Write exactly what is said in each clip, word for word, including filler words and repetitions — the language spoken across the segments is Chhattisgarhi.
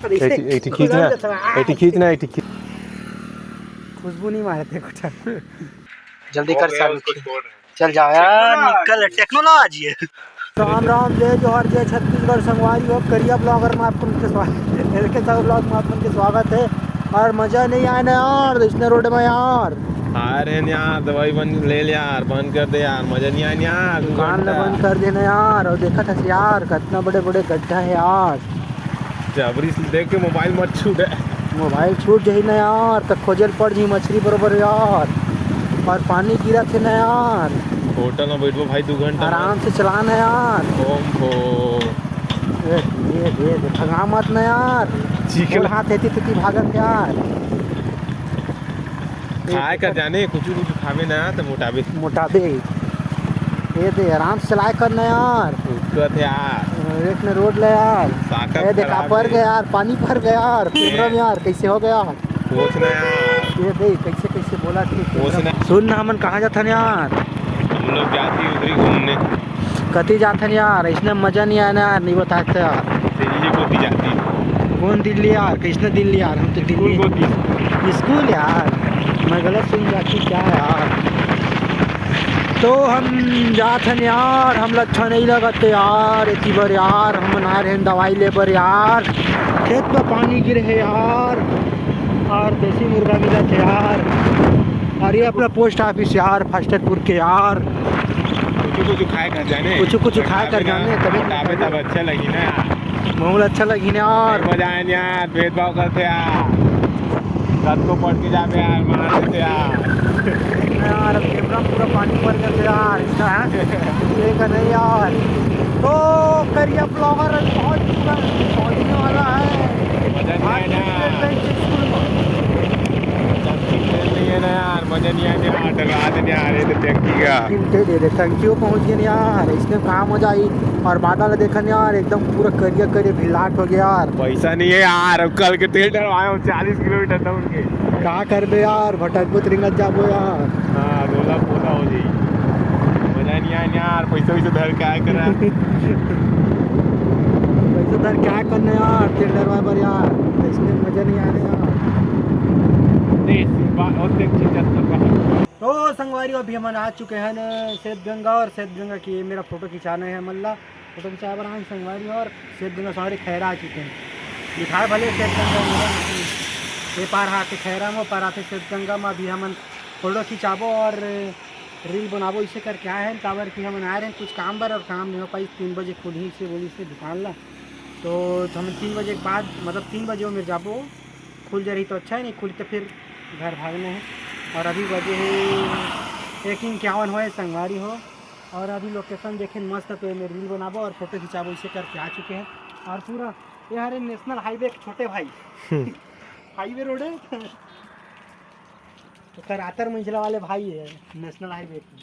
एक ठी-, एक ठी खींच ना, एक ठी खींच ना, एक ठी खींच। खुशबू नहीं मारते कुछ। जल्दी कर, चालू किया। चल जाओ यार, निकल, टेक्नोलॉजी है। राम राम, जय जोहार, जय छत्तीसगढ़। संगवारी हो, करिया ब्लॉगर में आप मन के स्वागत, एल के साहू ब्लॉग में आप मन के स्वागत है। और मजा नहीं आए ना यार, इसने रोड में यार। आ रहे हैं यार, दवाई बंद ले ले यार, बंद कर दे यार, मजा नहीं आए यार, दो दुकान में घंटा। बंद कर देना यार। और देखा था यार, कितना बड़े बड़े गड्ढा है यार। जबरी से देख के मोबाइल मत छूटे। मोबाइल छूट जाही ना यार, त खोजल पड़ जाही मछली बरोबर यार। और पानी गिरा थे ना यार। होटल में बैठबो भाई, दो घंटा। आराम से चला ना यार। ओम हो। ए, ए, ए, भगा मत ना यार। चिकन। और हाथ हेती तेती भागत यार। खाए कर जाने, कुछ कुछ खावे ना तो मोटाबे। मोटाबे। ये दे, आराम से चलाए कर ना यार। रुकत यार। एक ने रोड ले यार। ताकत ए दे, खराब कापर है। गया यार, पानी भर गया यार, ए। कैमरा में यार, कैसे हो गया? कुछ ना यार। ये दे, कैसे, कैसे बोला थे? कुछ ना। सुन ना, हमन कहाँ जाथन यार? हम लोग जाती उधरी घूमने। कति जाथन यार, इसने मजा नहीं आया ना यार, नहीं बताते यार। दिल्ली को भी जाती। कौन दिल्ली यार, किसने दिल्ली यार, हम तो स्कूल दिल्ली। को भी। स्कूल यार, मैं गलत सुन जाती क्या यार? तो हम जाथन यार, हमला अच्छा नहीं लगत यार, एती बर यार, हमन आए रहेन दवाई ले बर यार, खेत में पानी गिरे है यार, और देसी मुर्गा मिला थे यार, और ये अपना पोस्ट ऑफिस यार, फास्टरपुर के यार। कुछ कुछ खाए कर जाने। कुछ कुछ खाए कर जाने, तभी मोटाबे तब अच्छा लगी ना यार। माहौल अच्छा लगी ना यार। मजा आए ना यार, भेदभाव करते यार। रात को पढ़ के जाबे यार, मार देते यार। यार, अब कैमरा में पूरा पानी भर गया यार, इसका है। ये कर रहे यार। तो करिया ब्लॉगर पहुंच चुका है, पहुंचने वाला है। मजा नहीं आया ना। आज स्कूल में। मजा नहीं है ना यार, मजा नहीं आया यार, डरा देने आ रहे थे टंकी का। दे दे, टंकी वो पहुंच गए यार, इसने काम हो जाई। और बादल देखन यार, एकदम पूरा करिया करिया भिल्लाट हो गया यार। पैसा नहीं है यार, अब कल के तेल डलवाए हम चालीस किलोमीटर दौड़ के। का करबे यार, भटकबो त रिंगत जाबो यार। हाँ, रोला पोला हो जाई। मजा नहीं आया यार, पैसा वैसा धर के आए करा। पैसा धर के आए करना यार, तेल डलवाए बर यार, इसमें मजा नहीं आने यार। नहीं, इस बार और देख चीज तो संगवारी, अभी हमन आ चुके हैं न सेत गंगा, और सेत गंगा की मेरा फोटो खिंचाना है, मल्ला फोटो खिंचाए बर आए संगवारी, और सेत गंगा सॉरी खैरा आ चुके हैं। दिखाए भले सेत गंगा मेरा, ये पार आते खैरा में, पार आते सेत गंगा में। अभी हमन फोटो खिंचाबो और रील बनाबो, इसे करके आए हैं, काबर कि हमन आए रहे कुछ काम बर और काम नहीं हो पाई। तीन बजे खुलही से बोली से दुकान ला, तो हम तीन बजे के बाद, मतलब तीन बजे में जाबो, खुल जा रही तो अच्छा है, नहीं खुली तो फिर घर भागना है। और अभी बजे है एक इक्यावन होए संगवारी हो, और अभी लोकेशन देखे मस्त, तो मैं रील बनाबो और फोटो खिंचाबो, इसे करके आ चुके हैं। और पूरा ये हरे नेशनल हाईवे के छोटे भाई, हाईवे रोड है, ओकर आतर मंजिला वाले भाई है नेशनल हाईवे के।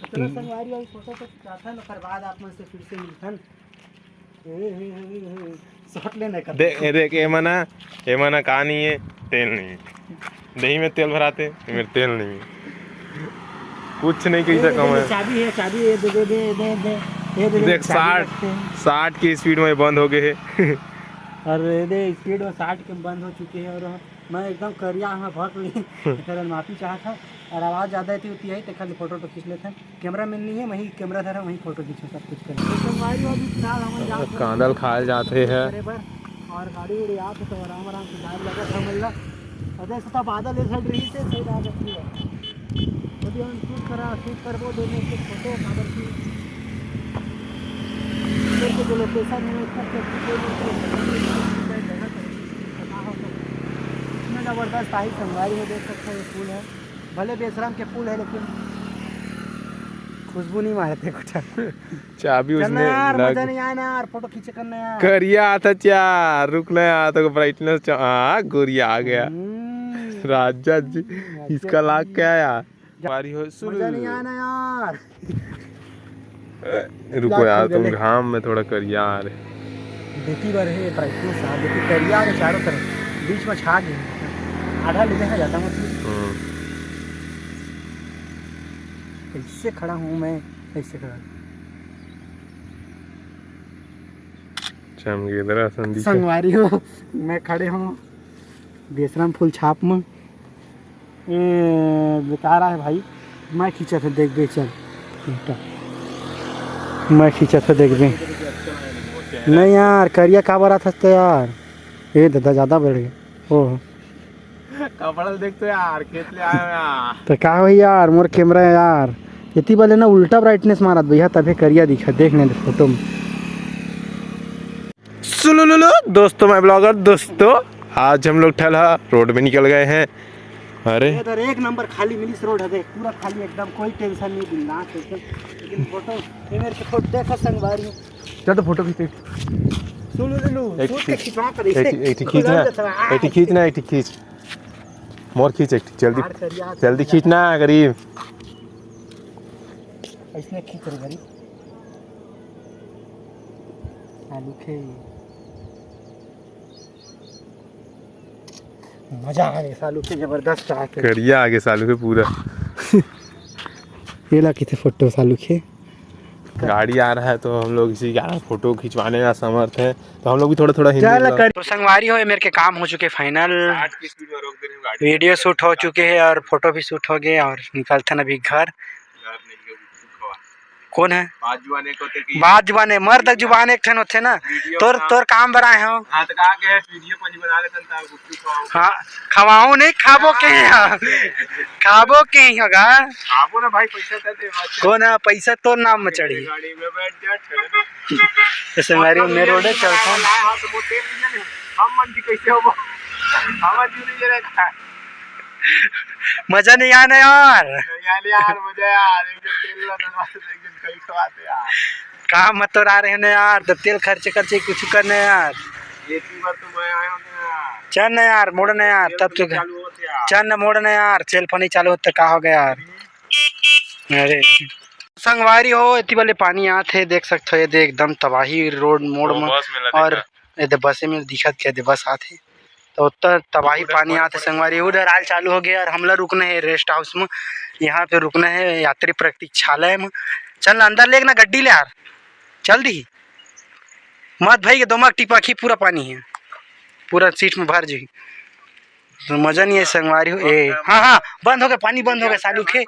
तो चलो हम्म। संगवारी, अभी फोटो तो खिंचाथन, ओकर बाद आप मन से फिर से मिलथन। शॉट लेने का। देख, ए देख, ए मना, ए मना का नहीं है, तेल नहीं है। दही में तेल भराते, ए मेरे तेल नहीं है। कुछ नहीं कह ये सका दे, मैं। चाबी है, चाबी ये दे, दे, दे, दे, दे। ये दे, दे, देख, चाबी साठ, रखते हैं। साठ की स्पीड में बंद हो गए है। और ये दे, स्पीड में साठ के बंद हो चुके हैं और मैं एकदम करिया हाँ भक ली। तेरे माफी चाहत हूँ। और आवाज़ ज़्यादा आती होती है, तो खाली फोटो तो खींच लेते हैं। कैमरा मैन नहीं है, वहीं कैमरा धरा, वहीं फोटो खींचो, सब कुछ करें। तो संगवारी हो, अभी फिलहाल हम जा कांदल खाए जाते हैं। करे बर, और गाड़ी उड़ी आते तो आराम आराम से जाए लगा था मिलना। और जैसे तो बादल ये साइड रही से सही बात है। अभी हम शूट करा, शूट करबो, दो मिनट के फोटो, काबर की इधर के जो लोकेशन है, इतना सेफ्टी कोई नहीं है। इतना ज़बरदस्त आई संगवारी हो, देख सकते हो, ये फूल है। भले बेशरम के फूल है, लेकिन खुशबू नहीं मारते कुछ। चाबी चल ना उसने यार, लग- मजा नहीं आया ना यार, फोटो खींचे करना यार। करिया आता चा, रुक ना यार, तो ब्राइटनेस चा, हाँ, गोरिया आ गया। हम्म। राजा जी, अच्छा इसका लाग जी। क्या यार? जा- बारी हो शुरू। मजा नहीं आया ना यार। रुको लाग यार, क्यों तुम गले? घाम में थोड़ा करिया आ रहे। देखी बार है, ब्राइटनेस आ, देखी करिया आ रहे चारों तरफ, बीच में छा गई। आधा ले देखा जाता मतलब। हम्म। कैसे खड़ा हूँ मैं, कैसे खड़ा? संगवारी हो, मैं खड़े हूँ बेसरम फूल छाप में। ए, बेकार है भाई, मैं खींचत है, देख बे, चल, मैं खींचत है, देख बे। नहीं यार, करिया काबर आथस तो यार। ए दादा, ज्यादा बढ़ गया। ओह, कपड़ा देख तो यार, खेत ले आया मैं। तो का हो यार, मोर कैमरा है यार, इतनी वाले ना उल्टा ब्राइटनेस मारत भैया, तभी करिया दिखा, देख नहीं फोटो में। सुलुलुलु दोस्तों, मैं ब्लॉगर दोस्तों, आज हम लोग ठलहा रोड में निकल गए हैं। अरे इधर एक नंबर खाली मिलिस रोड है, देख, पूरा खाली एकदम, कोई टेंशन नहीं, बिंदास एकदम। लेकिन फोटो, ये मेरे के फोटो देखो संगवारी। चल तो फोटो खींच। सुलुलुलु, एक सूट के खींच। खिंचवा कर एक, एक खींच ना, एक खींच ना, एक खींच। मोर खींच एक, जल्दी, जल्दी खींच ना गरीब। इसने खींच रे गरीब। आलू खे। मजा आ गया सालू के, जबरदस्त आ के। करिया आगे सालू के पूरा। ये ला किथे फोटो सालू के। गाड़ी आ रहा है तो हम लोग इसी कारण फोटो खिंचवाने में असमर्थ हैं, तो हम लोग भी थोड़ा थोड़ा हिंदी चल ब्लॉग कर। तो संगवारी हो, ये मेरे के काम हो चुके फाइनल। साठ की स्पीड में रोक दे रहे हैं गाड़ी। वीडियो शूट हो चुके हैं और फोटो भी शूट हो गए और निकलते हैं अभी घर। घर नहीं गए, कुछ खवा। कौन है? बात जुबान एक होते कि बात जुबान है, मर्द जुबान एक ठन होते ना। वीडियो तोर, बना। तोर काम बड़ा है हो। हाँ, तो कहा के है, वीडियो पानी बना लेते हैं, तब कुछ खवाओ। हाँ, खवाओ नहीं, खाबो के हैं। खाबो के ही होगा। खाबो ना भाई, पैसा दे दे, बात कौन है? पैसा तोर नाम में चढ़ी। गाड़ी में बैठ जा, चल। जैसे हमारी मेन रोड है, चलता हूँ। हाँ, तो वो तेल नहीं है, हम मन की कैसे हो? हम मन की नहीं रहता। मजा नहीं आना यार। नहीं आना यार, मजा यार, एक दिन तेल लगा, एक दिन कहीं खवाते यार। काम मत तो आ रहे हैं ना यार, तो तेल खर्चे खर्चे कुछ करने यार। ये बार तो मैं आया हूँ ना यार। चल ना यार, मोड़ ना यार, तब तो चालू होते यार। चल ना, मोड़ ना यार, सेल फोन ही चालू होता, का हो गया यार? अरे संगवारी हो, इतनी वाले पानी आत है, देख सकते हो, ये दे एकदम तबाही रोड मोड़ में। और ये दे बसे में दिखत क्या, दे बस आत है, तो उतना तबाही पानी आत है संगवारी। उधर आल चालू हो गया और हमला रुकना है रेस्ट हाउस में, यहाँ पे रुकना है यात्री प्रतीक्षालय में। चल ना अंदर लेग ना गड्डी ले यार, चल दी मत भाई के दोमक टिपाखी पूरा पानी है, पूरा सीट में भर जी। तो मजा नहीं है संगवारी हो। ए, हाँ, हाँ, बंद हो गया, पानी बंद हो गया, सालू खे।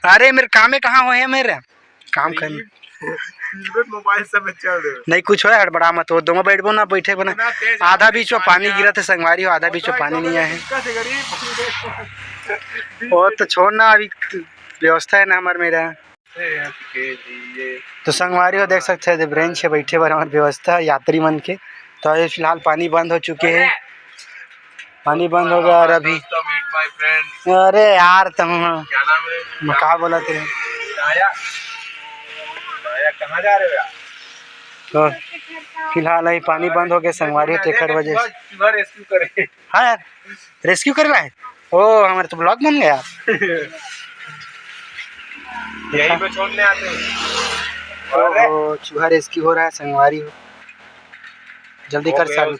अरे, मेरे कामे कहाँ हो है मेरे? काम करने। मोबाइल सब चल रहे। नहीं कुछ हो, हड़बड़ा मत हो, दोनों बैठबो ना, बैठे बना। आधा बीच में पानी गिरा था संगवारी हो, आधा बीच में पानी नहीं आया है। वो तो छोड़ ना, अभी व्यवस्था है ना हमारे मेरा। तो संगवारी हो, देख सकते हैं, ब्रेंच है बैठे बर हमारी व्यवस्था यात्री मन के। तो अभी फिलहाल पानी बंद हो चुके हैं, पानी बंद हो गया। और अभी दोस्तों, meet my friend। अरे यार, तुम क्या नाम है? मैं का बोला थे? आया। आया, कहाँ जा रहे हो यार? तो फिलहाल अभी पानी बंद हो गया संगवारी हो, तेकर वजह से। सुबह, सुबह रेस्क्यू करे। हाँ यार, रेस्क्यू करे ला है। ओ, हमारे तो ब्लॉग बन गया। यहीं पे छोड़ने आते हैं। ओहो, चूहा रेस्क्यू हो रहा है संगवारी हो। जल्दी कर सालू।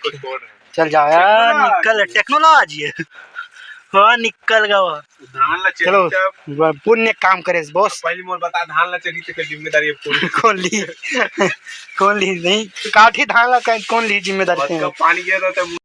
चल जाओ यार, निकल, टेक्नोलॉजी है। हाँ, निकल गया वो। धान ला चलो, चल। पुण्य काम करे बॉस। पहली मोर बता, धान ला चली तो जिम्मेदारी अब कौन? कौन ली? कौन ली? नहीं, काठी धान ला कौन ली जिम्मेदारी? पानी गिरा था।